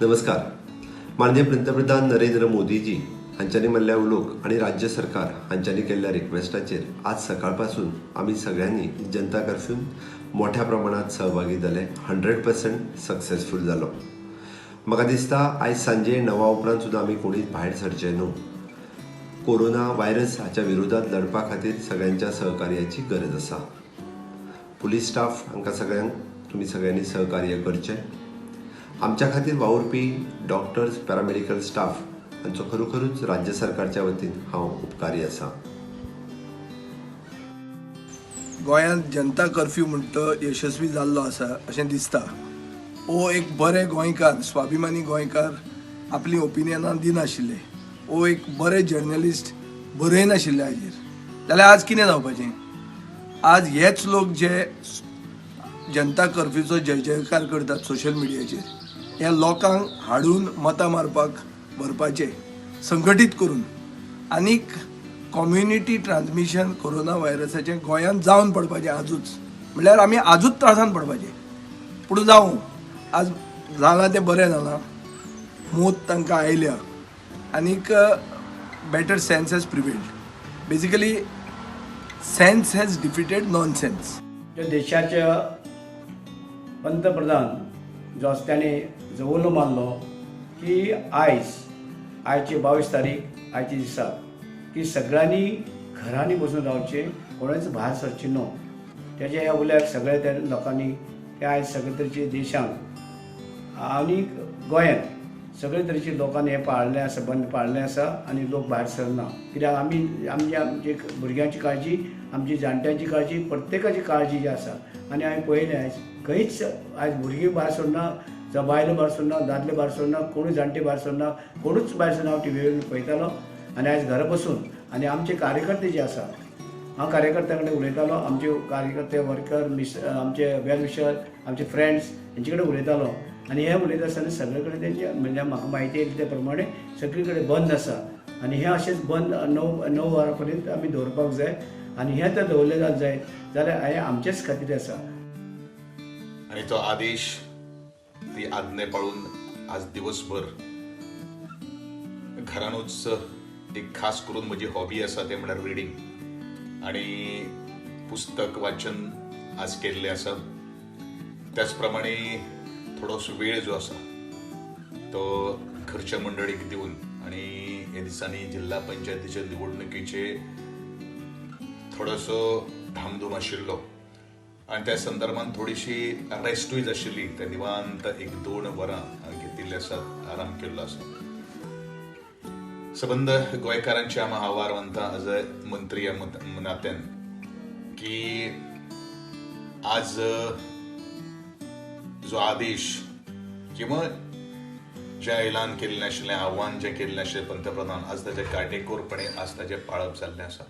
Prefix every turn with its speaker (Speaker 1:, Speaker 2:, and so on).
Speaker 1: नमस्कार. माननीय पंतप्रधान नरेंद्र मोदीजी हांच्यांनी मारल्या उलोवप आनी राज्य सरकार हांच्यांनी केल्ल्या रिक्वेस्टाचेर आज सकाळ पासून आमी सगळ्यांनी जनता कर्फ्यून मोठ्या प्रमाणात सहभागी जाले. 100% सक्सेसफूल जालो. म्हाका दिसता आयज सांजे 9 उपरांत सुद्दां आमी कोणीच भायर सरचे न्हू. कोरोना व्हायरस हाच्या विरोधात लढपा खातीर सगळ्यांच्या सहकार्याची गरज आसा. पुलीस स्टाफ हांकां सगळ्यांक तुमी सगळ्यांनी सहकार्य करचें. आमच्या खातीर वावुरपी डॉक्टर्स, पॅरामेडिकल स्टाफ हांचो खरोखरूच राज्य सरकारच्या वतीन हांव उपकारी आसा.
Speaker 2: गोंयांत जनता कर्फ्यू म्हणटा यशस्वी जाल्लो आसा अशें दिसता. ओ एक बरे गोंयकार, स्वाभिमानी गोंयकार आपली ओपिनियनां दिनाशिल्ले, ओ एक बरे जर्नलिस्ट बरयनाशिल्ले हाजेर, जाल्यार आज कितें जावपाचें? आज हेच लोक जे जनता कर्फ्यूचो जय जयकार करतात सोशल मिडियाचेर, ह्या लोकांक हाडून मतां मारपाक व्हरपाचे संघटीत करून आनीक कम्युनिटी ट्रान्समिशन कोरोना व्हायरसाचें गोंयांत जावन पडपाचें आजूच, म्हणल्यार आमी आजूच त्रासान पडपाचें. पूण जावं, आज जालां तें बरें जालां. मोत तांकां आयल्या आनीक better sense has prevailed. Basically sense has defeated nonsense.
Speaker 3: जो देशाचे पंतप्रधान जो आसा ताणें जो उलो मारलो की आयची 22 तारीख आयच्या दिसा की सगळ्यांनी घरांनी बसून रावचें, कोणेच भायर सरचें न्हू. तेज्या ह्या उल्याक सगळ्या त्या लोकांनी ते आयज सगळे तरेचे देशांत आनी गोंयांत सगळे तरेचे लोकांनी हें पाळिल्लें आसा, बंद पाळिल्लें आसा आनी लोक भायर सरना. कित्याक आमी आमची आमची भुरग्यांची काळजी, आमची जाणट्यांची काळजी, प्रत्येकाची काळजी जी आसा. आनी हांवें पळयलें आयज खंयच आयज भुरगीं भायर सरना, जावं बायलो भायर सरना, दादले भायर सरना, कोणूय जाणटे भायर सरना, कोणूच भायर सरना. हांव टिवीर पळयतालो आनी आयज घरा बसून आनी आमचे कार्यकर्ते जे आसा, हांव कार्यकर्त्यां कडेन उलयतालो, आमचे कार्यकर्ते वर्कर मिस आमचे वेल विशर, आमचे फ्रेंड्स हेंचे कडेन उलयतालो. आनी हें उलयता आसतना सगळे कडेन तेंचे म्हणजे म्हाका म्हायती येयली ते प्रमाणे सगळे कडेन बंद आसा आनी हें अशेंच बंद 9 वरां पर्यंत आमी दवरपाक जाय आनी हें तर दवरलें जायत जाल्यार हें आमचेच खातीर आसा.
Speaker 4: आनी तो आदेश ती आज्ञा पाळून आज दिवसभर घरानूच एक खास करून म्हजी हॉबी आसा तें म्हळ्यार रिडींग आनी पुस्तक वाचन आज केल्लें आसा. त्याच प्रमाणे थोडोसो वेळ जो आसा तो घरच्या मंडळीक दिवन आनी हे दिसांनी जिल्हा पंचायतीच्या निवडणुकीचे थोडोसो धामधूम आशिल्लो आनी त्या संदर्भात थोडीशी रेस्टूय आशिल्ली. त्या निवांत 1-2 वरां घेतिल्ली आसात, आराम केल्लो आसा. सबंद गोंयकारांचे हांव आवार मानता एज अ मंत्री ह्या नात्यान की आज जो आदेश किंवा जें ऐलान केल्लें आशिल्लें, आव्हान जें केल्लें आशिल्लें पंतप्रधान, आज ताजें काटेकोरपणे आज ताजें पाळप जाल्लें आसा.